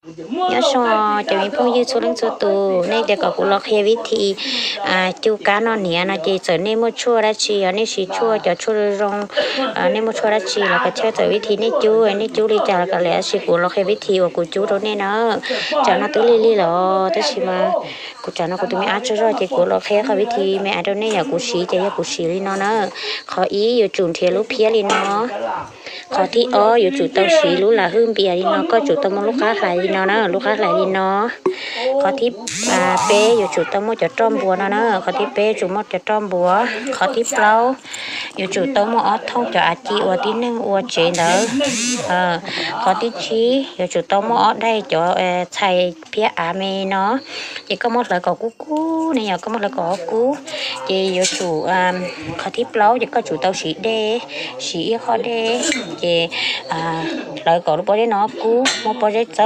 Nyob zoo cov me phooj ywg txhua leej txhua tus, nej tias kom kuv los qhia vib thi cub kab noj hniav no ces txawm nej muaj tshuaj dab tsi, yog nej siv tshuaj cov tshuaj zoo zoo, nej muaj tshuaj dab tsi los kom thiaj txawm vib thi nej cub, nej cub li cas los kom li, tab sis kuv los qhia vib thi uas kuv cub rau nej na. Tsam no twb lig lig los tab sis mas kuv tsam no kuv tus me ab tsaug zog ces kuv los qhia qhov vib thi me ab rau nej, yog kuv siv ces yog kuv siv li no na. Qhov ib yuav tsum nrhiav lub phiab li no. Qhov thib ob yuav tsum tau siv lub lam hwj npias li no, koj tsum tau muaj lub qab hlais li no na, lub qab hlais li no. Qhov thib peb yuav tsum tau muaj cov roj npuas no na, qhov thib peb yuav tsum muaj cov roj npuas. Qhov thib plaub yuav tsum tau muaj ob thooj cov av ci uas tib neeg ua tsev ntawd. Qhov thib tsib yuav tsum tau muaj ob daim cov txhais phiab av me no. Ces koj muab hlawv kom kub kub ne, yog koj muab hlawv kom kub, ces yuav tsum, qhov thib plaub ces koj tsum tau siv dej, siv ib qho dej, ces hlawv kom lub pob zeb no kub, muab pob zeb txawb